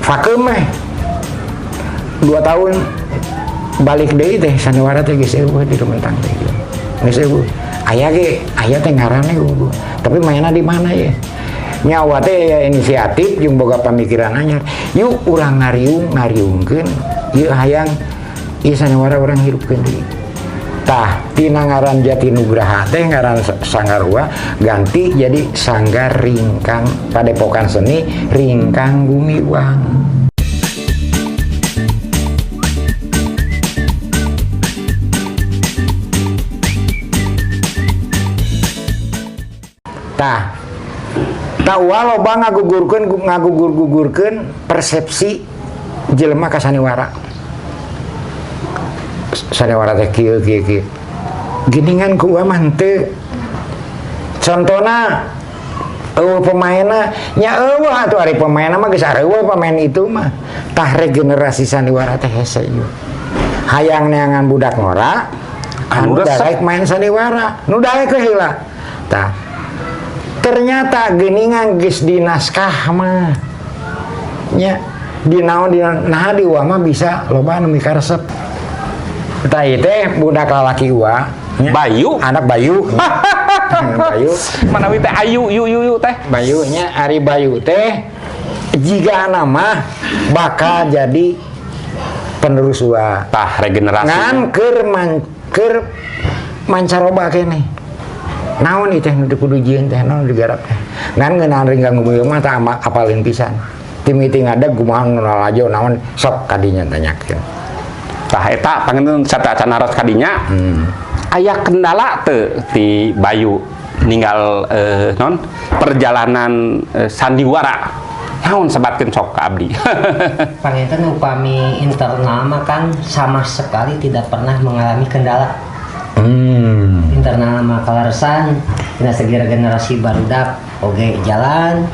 Vakum meh 2 tahun balik deui teh sandiwara teh geus eueuh di Rumentang teh. Geus eueuh. Aya ge, aya teh ngaranna eueuh. Tapi mainna di mana ya? Nyawa teh ya inisiatif jeung boga pamikiran anyar. Yuk urang ngariung ngariungkeun ieu hayang ieu sandiwara urang hirupkeun deui. Tah tina ngaran Jati Nugraha teh ngaran Sanggar Ua ganti jadi Sanggar Ringkang Padepokan Seni Ringkang Gumiwang. Tah tah Ua loba ngagugur-gugurkeun persepsi jelema ka sandiwara. Sandiwara teh kieu kieu kieu. Geningan ku Ua mah henteu. Contona eueuh pemainna nya eueuh atuh ari pemainna mah geus areueuh pemain itu mah. Tah regenerasi sandiwara teh hese ieu. Hayang neangan budak ngora anu daek main sandiwara, nu daek we heula. Tah ternyata geningan geus di naskah mah nya di naon di nah di Ua mah bisa loba anu mikaresep. Tah ieu teh budak lalaki Ua nya. Bayu. Anak Bayu. Bayu. Manawi teh ayu yu yu yu teh. Bayu nya ari Bayu teh jiga mah bakal jadi penerus Ua. Tah regenerasi. Ngan keur mancaroba keneh. Naon ieu teh nu kudu jieun teh naon digarap teh. Ngan ngeunaan Ringkang Gumiwang mah tah apalin pisan. Timiti ngadeg kumaha nu lalajo naon sok kadinya tanyakeun. Tah eta panginten sateuacan aros kadinya. Aya kendala teu ti Bayu ninggal non perjalanan sandiwara. Naon sebatkeun sok ka abdi. Panginten upami internal mah kan sama sekali tidak pernah mengalami kendala. Internal mah kaleresan dina segi regenerasi barudak oge jalan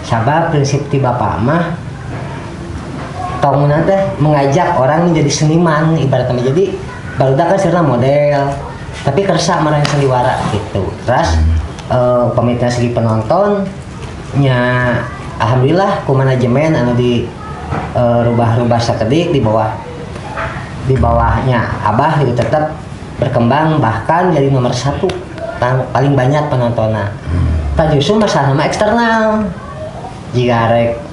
sabab prinsip ti bapak mah tong teh mengajak orang menjadi seniman ibaratnya jadi barudak kan sirna model tapi kersa marang sandiwara gitu. Terus upami tina segi penonton nya alhamdulillah ku manajemen anu di rubah-rubah sakedik di bawahnya Abah itu tetap berkembang bahkan jadi nomor 1 paling banyak penontonnya. Tah justru masalah nama eksternal jika rek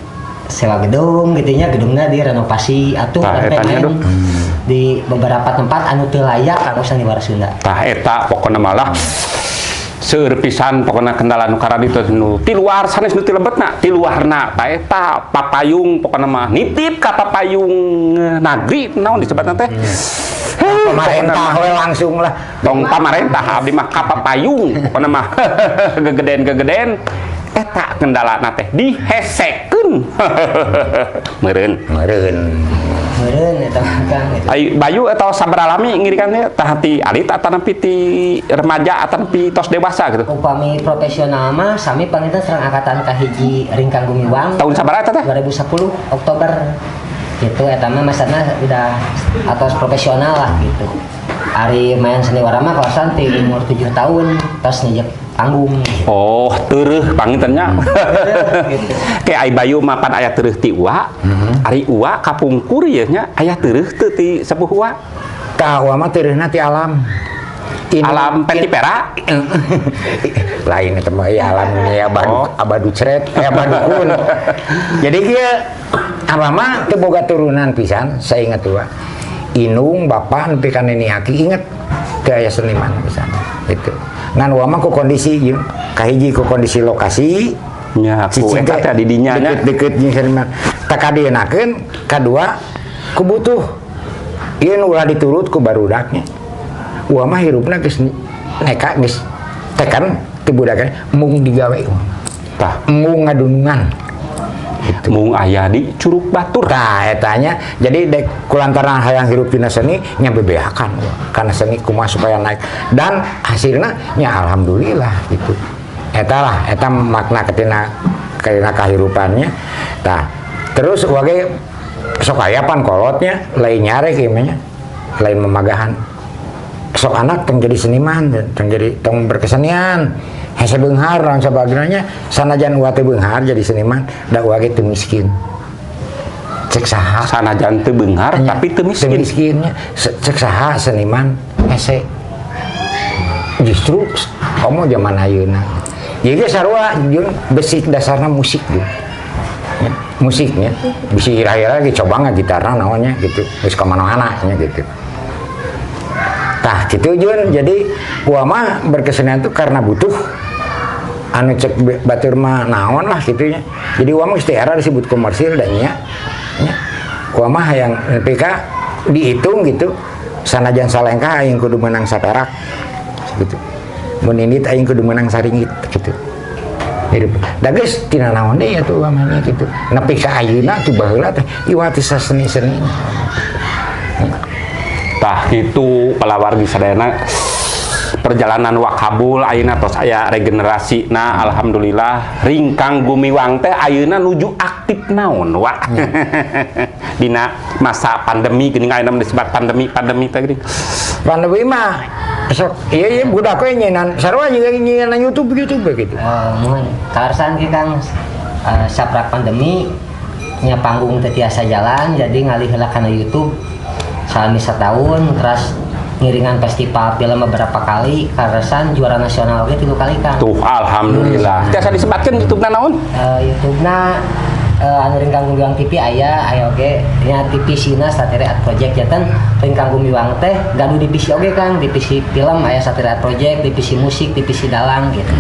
sewa gedung gitu nya gedungnya direnovasi atau Tah, sampai eta nya, main Dok. di beberapa tempat anu teu layak kanggo sandiwara Sunda. Tah eta pokona malah seueur pisan pokona kendala nu karaditu nu ti luar sanes nu ti lebetna ti luarna tah eta papayung pokona mah nitip ka papayung nagri naon disebutna teh. Pemerintah we langsung lah. Tong pamarentah abdi mah ka papayung pokona mah gegeden-gegeden eta kendalana teh dihesekeun. Meureun. Meureun. Meureun eta mah Kang gitu. Ai Bayu atau sabaraha lami ngirikan teh tah ti alit atanapi ti remaja atanapi tos dewasa gitu. Upami profesional mah sami panginten sareng angkatan kahiji Ringkang Gumiwang. Tahun sabaraha eta teh? 2010 Oktober. Gitu eta mah masana udah atos profesional lah gitu. Ari main sandiwara mah kawasan ti umur 7 tahun tos ngejek panggung. Oh, tereuh pangintennya. Gitu. Kayak ai Bayu mah pan aya tereuh ti Ua. Ari Ua kapungkur ieu nya aya tereuh teu ti sepuh Ua. Tah Ua mah tereuhna ti alam. Alam Pentipera. Lain eta mah ya alam ya abadu, Oh. abadu ceret, abadukun. Jadi kieu abah mah teu boga turunan pisan, saya ingat tua. Inung bapak nepi ka nini aki inget teu aya seniman pisan gitu. Ngan Ua mah ku kondisi ieu, kahiji ku kondisi lokasi Nya ku cicing eta teh di dinya nya. Deket-deket jeung seniman. Tak kadienakeun, kadua ku butuh. Ieu nu ulah diturut ku barudaknya. Ua mah hirupna geus neka geus tekan ti budakna mung digawe Ua. Tah. Mung ngadunungan. Gitu. Mung aya di Curug Batur. Tah etanya jadi dek kulantaran hayang hirup dina seni nya bebeakan Ua. Karena seni kumaha supaya naik dan hasilna nya alhamdulillah gitu. Eta lah eta makna ketina kahirupannya. Tah terus Ua ge sok aya pan kolotnya lain nyarek ieu mah nya lain memagahan. Sok anak tong jadi seniman, tong jadi tong berkesenian. Hese beunghar lawan sabagina sanajan Ua teh beunghar jadi seniman da Ua ge teu miskin. Cek saha? Sanajan teu beunghar Nya, tapi teu miskin. Teu miskinnya. Cek saha seniman hese? Justru komo zaman ayeuna. Ieu ge sarua jeung basic dasarna musik gitu. Ya, musiknya bisa kira-kira lagi coba nggak gitarna naonnya gitu, geus ka mana-mana nya gitu. Tah gitu, Jun. Jadi gua mah berkesenian tuh karena butuh anu cek batur mah naon lah gitu nya. Jadi gua mah geus teu era disebut komersil dan nya nya. Gua mah hayang nepi ka dihitung gitu, sanajan salengkah aing kudu menang saperak gitu, mun indit aing kudu menang saringgit gitu hidup. Da geus tina naon deui atuh mah nya gitu. Nepi ka ayeuna tuh, baheula teh iwat seni-seni. Tah gitu, palawargi sadayana, perjalanan Wa Kabul ayeuna tos aya regenerasi. Nah, alhamdulillah Ringkang Gumiwang teh ayeuna nuju aktif naon, Wa? Dina masa pandemi geuning, ayeuna disebut pandemi pandemi teh geuning. Pandemi mah sok iya iya, budak we nyieunan, sarua juga nyieunan YouTube YouTube gitu. Oh, muhun kaleresan ki, Kang, saprak pandemi nya, panggung teu tiasa jalan, jadi ngalih heula kana YouTube salami setahun. Terus ngiringan festival film beberapa kali, kaleresan juara nasional oge tilu kali, Kang. Tuh, alhamdulillah. Tiasa disebatkeun YouTube-na naon? YouTube-na anu Ringkang Gumiwang TV aya, aya oge nya TV Sina Satire Art Project. Janten Ringkang Gumiwang teh gaduh divisi oge, Kang. Divisi film aya Satire Art Project, divisi musik, divisi dalang gitu.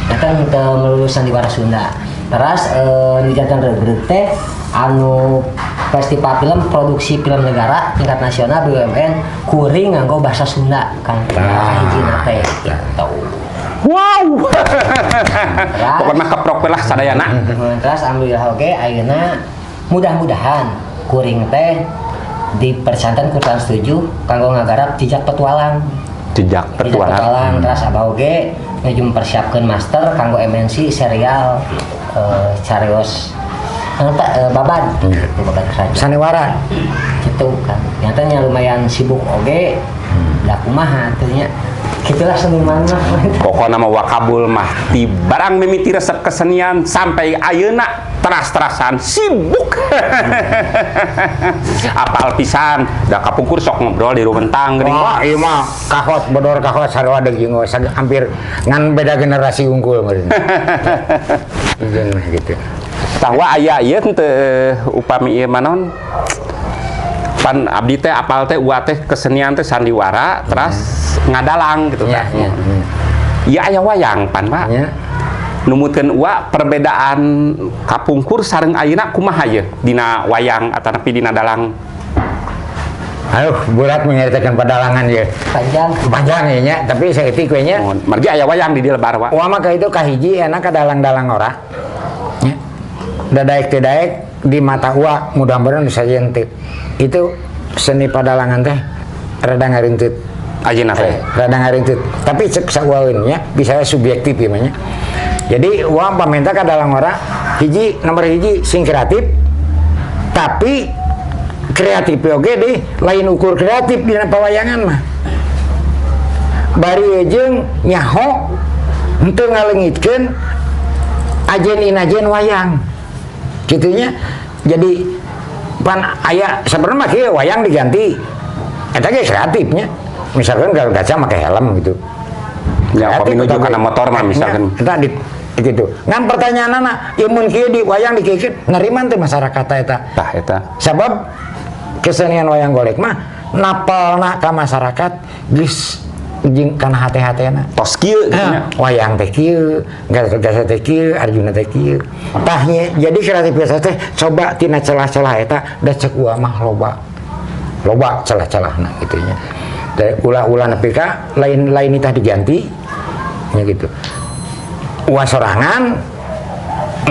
Janten teu melulu sandiwara Sunda. Terus nu janten regreg teh anu festival film produksi film negara tingkat nasional BUMN kuring nganggo bahasa Sunda, Kang. Ah. Hijina teh gitu. Wow. Pokoknya keprok we lah sadayana. Terus alhamdulillah oge ayeuna mudah-mudahan kuring teh dipersanten ku Trans 7 kanggo ngagarap Jejak Petualang. Jejak Jejak Petualang. Petualang. Terus abah oge nuju mempersiapkeun master kanggo MNC serial carios anu teh, babad gitu, babad kerajaan. Sanewara. Gitu kan, nyatanya lumayan sibuk oge da, kumaha atuh nya, gitulah seniman mah. Pokoknya mah Wa Kabul mah ti barang mimiti resep kesenian sampai ayeuna teras-terasan sibuk. Apal pisan, da kapungkur sok ngobrol di Rumentang geuning. Wah, iya mah kahot bodor kahot sarua deui jeung hampir ngan beda generasi unggul meureun. Jeung mah gitu. Tah, Wa, aya ieu teu upami ieu mah naon? Pan abdi teh apal teh Wa teh kesenian teh sandiwara teras ngadalang gitu Ya, tah. ya, ya. Ieu aya wayang pan, Pak. Ya. Numutkeun Wa, perbedaan kapungkur sareng ayeuna kumaha ye dina wayang atanapi dina dalang? Aduh, berat menyeritakan pedalangan ya. Panjang. Panjang ya nya, tapi saeutik we nya. Mohon. Margi aya wayang di dieu lebar, Wa. Wa mah ka itu kahiji enak ka dalang-dalang ora. Ya. Da daek teu daek di mata Wa, mudah-mudahan bisa teu. Itu seni padalangan teh rada ngarinteut. Ayeuna teh. Rada ngarinteut. Tapi cek sauaeun nya bisa subjektif ieu mah nya. Jadi Wa pamenta ka dalang ora hiji, nomor hiji sing kreatif, tapi kreatif oge deh lain ukur kreatif dina pawayangan mah bari jeung nyaho henteu ngalengitkeun ajen inajen wayang gitunya. Jadi pan aya sebenarnya mah kieu, wayang diganti eta ge kreatifnya, misalkan Gatot Kaca make helm gitu. Ya, Kreatif upami nuju tapi- kana motor mah misalkan. Nya, eta di gitu. Ngan pertanyaanana, ieu mun kieu di wayang dikikeun, nerima teu masyarakat eta? Tah eta. Sebab kesenian wayang golek mah napalna ka masyarakat geus jeung kana hate-hatena. Tos kieu gitu nya. Wayang teh kieu, Gatot Kaca teh kieu, Arjuna teh kieu. Tah nya, jadi kreativitas teh coba tina celah-celah eta, da cek Wa mah loba. Loba celah-celahna gitu nya. Da ulah-ulah nepi ka lain-lain itah diganti nya gitu. Wa sorangan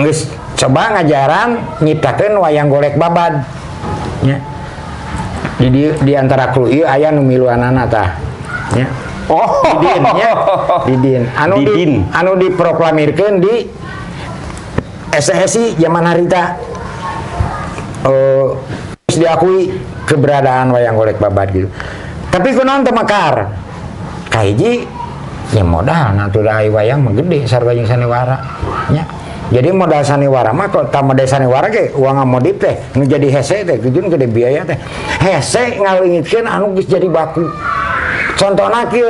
geus coba ngajaran nyiptakeun wayang golek babad nya. Di antara kru ieu aya nu miluanana tah nya. Oh. Didin nya. Didin. Anu Didin. di anu diproklamirkeun di SSI zaman harita. Terus diakui keberadaan wayang golek babad gitu. Tapi kunaon teu mekar? Kahiji ya modal, nah tuh da wayang mah gede sarua jeung sanewara nya. Jadi modal saniwara mah kalau tak modal saniwara ge uang ngamodif teh nu jadi hese teh jujur gede biaya teh. Hese ngaleungitkeun anu geus jadi baku. Contohna kieu,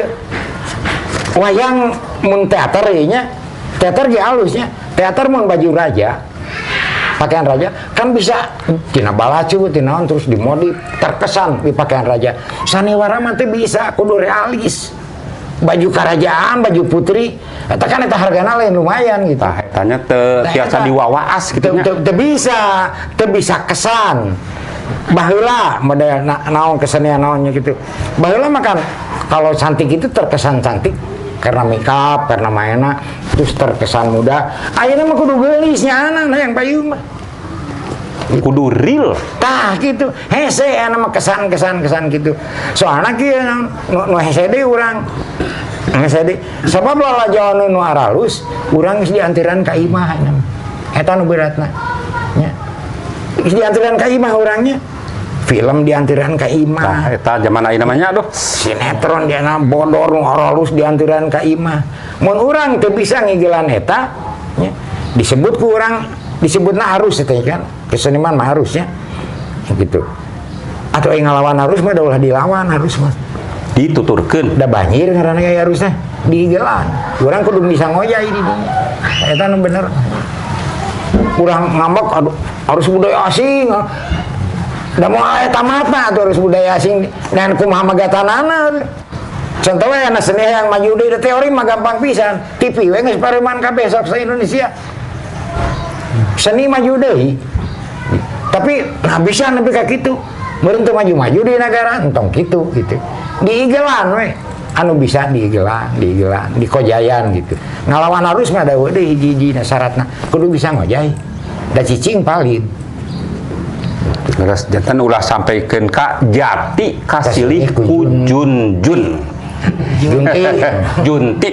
wayang mun teater ieu nya, teater ge halusnya. Teater mun baju raja, pakaian raja kan bisa tina balacu, tina naon terus dimodif, terkesan di pakaian raja. Saniwara mah teu bisa, kudu realis. Baju kerajaan, baju putri, eta kan eta hargana lain lumayan gitu. Tah etanya teu Tah, tiasa eta. Diwawaas gitu nya. Teu bisa, teu bisa kesan. Baheula model naon kesenian naonnya gitu. Baheula mah kan kalau cantik itu terkesan cantik karena make up, karena mainna, terus terkesan muda. Ayeuna mah kudu geulis nya anak yang payung mah. Kudu real. Tah gitu. Hese aya mah kesan-kesan kesan gitu. Soalna kieu naon, nu hese deui urang. Hese deui. Sabab lalajo nu aralus, urang geus diantiran ka imah nya. Eta nu beratna. Nya. Geus diantiran ka imah urangnya. Film diantiran ka Tah imah. Eta zaman ayeuna mah nya aduh. Sinetron dia bodor nu aralus diantiran ka imah. Mun urang teu bisa ngigelan eta, nya, disebut ku urang disebutna arus eta kan. Keseniman mah harusnya gitu. Atau yang ngelawan arus mah da ulah dilawan arus mah. Dituturkeun. Da banjir ngaranna ya arusnya diigelan. Urang kudu bisa ngojay di dinya. Eta nu bener. Urang ngambek aduh arus budaya asing. Da moal eta mata atuh arus budaya asing dan kumaha magatanana. Contohnya anak seni yang maju deui da teori mah gampang pisan. TV we geus pareman kabeh sok sa Indonesia. Seni maju deui. Tapi nah bisa nepi ka kitu. Meureun teu maju-maju di negara entong kitu gitu. Diigelan we. Anu bisa diigelan, diigelan, dikojayan gitu. Ngalawan arus mah da deui hiji-hiji na syaratna kudu bisa ngojay. Da cicing valid. Terus janten ulah sampaikeun ka jati kasilih ku junjun. Junti. Junti.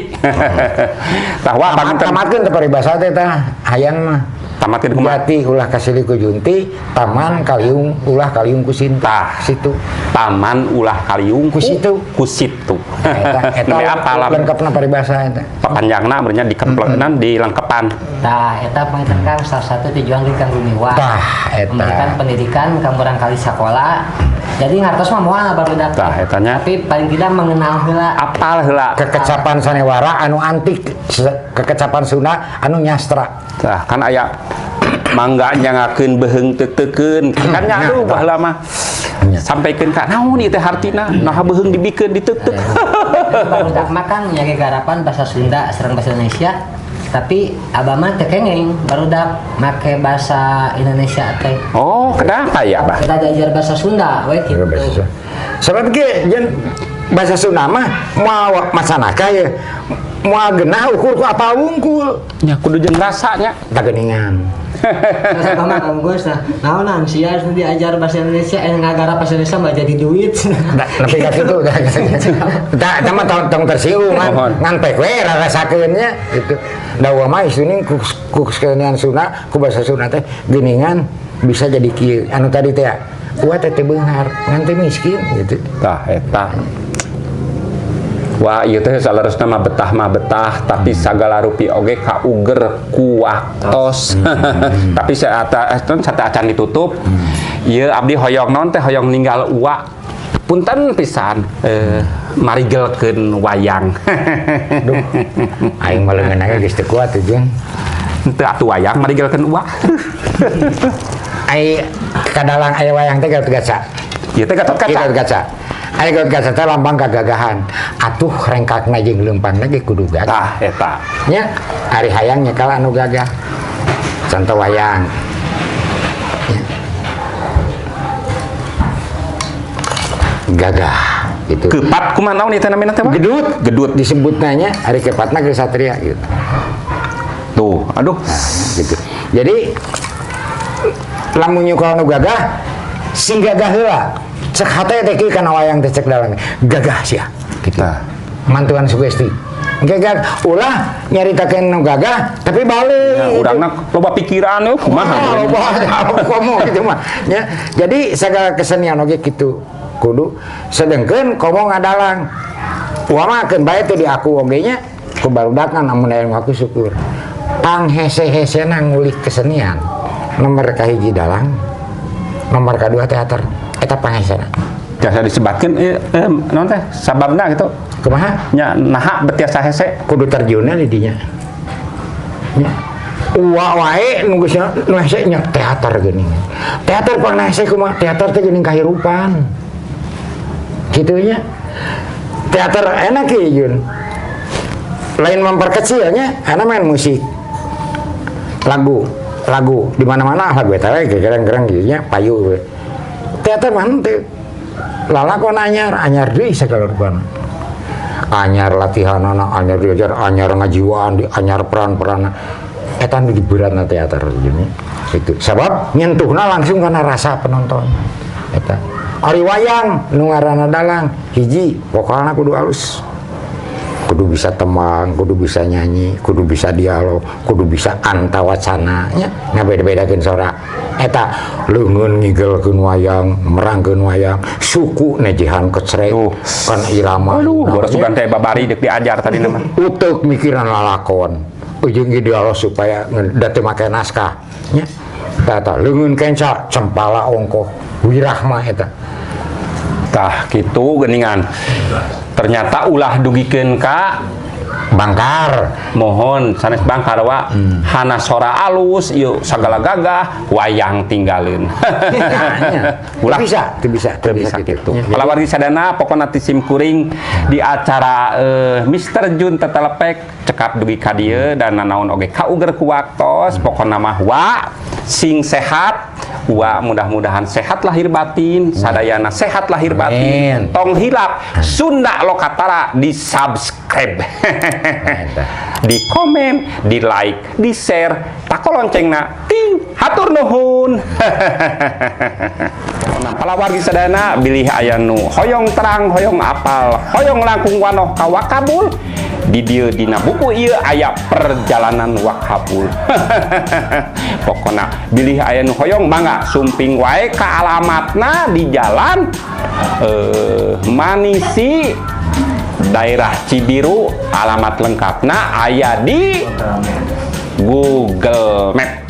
Tah wa Tamat, panginten tamatkeun teh paribasa teh tah hayang mah. Tamatkeun kumaha? Jati ulah kasilih ku junti, taman kaliung ulah kaliung ku sinta. Tah. Situ. Taman ulah kaliung Ku situ. Ku situ. Eta eta Nembe apal lengkapna paribasa eta. Papanjangna berarti dikemplenan dilengkepan. Tah, eta panginten Kang salah satu tujuan di Kang Gumiwa. Tah, eta. Memberikan pendidikan ka murangkali sekolah. Jadi ngartos mah moal barudak. Tah, eta nya. Tapi paling tidak mengenal heula. Apal heula. Kekecapan sanewara anu antik, kekecapan Sunda anu nyastra. Tah kan aya mangga nyangakeun beuheung teutekeun kan nya aduh baheula mah. Sampaikeun ka naon ieu teh hartina, naha beuheung dibikeun diteuteup. Barudak mah kan nyage garapan bahasa Sunda sareng bahasa Indonesia. Tapi abah mah teu kenging barudak make bahasa Indonesia teh. Oh, kenapa ya, Bah? Kita diajar bahasa Sunda we gitu. Bahasa Sunda. Sebab ge jeung bahasa Sunda mah moal masanaka ya. Moal genah ukur ku apal wungkul. Nya kudu jeung rasanya. Tak geuningan. Terus abah mah kanggus nah, naonan sia diajar bahasa Indonesia ngagarap bahasa Indonesia mah jadi duit. Da, nepi ka kitu da. Da, eta mah tong tersinggung ngan, Mohon. Ngan pek we rarasakeun nya gitu. Da urang mah isuning ku kesenian Sunda, ku bahasa Sunda teh geuningan bisa jadi kieu. Anu tadi teh kuat teh teu beunghar, ngan teh miskin gitu. Tah eta. Wah, ieu teh saleresna mah betah, tapi sagala rupi oge kauger ku waktos. Tapi saat sate acan ditutup. Ieu abdi hoyong naon teh hoyong ninggal uak. Punten pisan marigelkeun wayang. Duh. Aing mah leungeun ge geus teu kuat teh jeung. Teu atuh wayang marigelkeun uak. Ai kadalang aya wayang teh Gatot Kaca. Ieu teh Gatot Kaca. Gatot Kaca. Aya Gatot Kaca teh lambang kagagahan. Atuh rengkakna jeung leumpangna ge kudu gagah. Tah eta. Nya ari hayang nyekal anu gagah. Contoh wayang. Nya. Gagah gitu. Kepat kumaha naon ieu teh namina teh, Pak? Gedut, Gedut. Disebutna nya ari kepatna kesatria gitu. Tuh, aduh. Gitu. Jadi lamun nyukal nu gagah sing gagah heula. Cek hate teh kieu kana wayang teh cek dalang. Gagah sia gitu. Tah. Mantuan sugesti. Gagah ulah nyaritakeun nu gagah tapi balik. Ya, urangna loba pikiran euy kumaha. Wah, loba komo gitu mah. Ya, jadi segala kesenian oge kitu kudu sedengkeun komo ngadalang. Uang mah keun bae teh diaku oge nya ku barudakna namun aya nu ngaku syukur. Panghese-hesena ngulik kesenian nomor kahiji dalang, nomor kedua teater, eta panghesena. Tiasa disebatkeun naon teh sababna gitu? Kumaha? Nya, naha bet tiasa hese? Kudu terjunna di dinya nya. Uwa wae nu geus nu hese nya teater geuning. Teater pangna hese kumaha? Teater teh geuning kahirupan. Kitu nya. Teater enak ya, Jun. Lain memperkecilnya, enak main musik. Lagu, lagu di mana-mana lagu eta we gerang-gerang gitu nya, payu we. Teater mah henteu. Lalakon anyar, anyar deui sagala rupana. Anyar latihanana, anyar diajar, anyar ngajiwaan, di anyar peran-peran. Eta nu diberatna teater gini. Itu. Sebab nyentuhna langsung karena rasa penonton. Eta. Ari wayang nu ngaranna dalang, hiji vokalna kudu alus. Kudu bisa tembang, kudu bisa nyanyi, kudu bisa dialog, kudu bisa antawacana nya, ngabeda-bedakeun sora. Eta leungeun ngigelkeun wayang, merangkeun wayang, suku nejihan kecrek kan irama. Aduh, boros sugan teh babari deuk diajar tadi nama. Utek mikiran lalakon. Ujung dialog supaya da teu make naskah nya. Tata leungeun kenca cempala ongkoh wirahma eta. Tah kitu geuningan. Ternyata ulah dugikeun ka Bangkar. Mohon sanes bangkar wa, hana sora alus ieu sagala gagah wayang tinggalin. Ulah bisa, teu bisa, teu teu bisa bisa gitu. gitu. Kalau wargi sadana pokokna ti sim kuring di acara Mr. Jun Tetelepek cekap dugi ka dieu dan nanaon oge kauger ku waktos. Pokona mah wa sing sehat wa, mudah-mudahan sehat lahir batin sadayana, sehat lahir batin. Amin. Tong hilap Sunda Lokatara di subscribe, di komen, di like, di share, tako loncengna ting. Hatur nuhun. Pala wargi sadayana bilih aya nu hoyong terang, hoyong apal, hoyong langkung wanoh ka Wakabul, di dieu dina buku ieu aya perjalanan Wakabul. Pokona bilih aya nu hoyong, mangga sumping wae ka alamatna di jalan Manisi, daerah Cibiru. Alamat lengkapna aya di Google Map.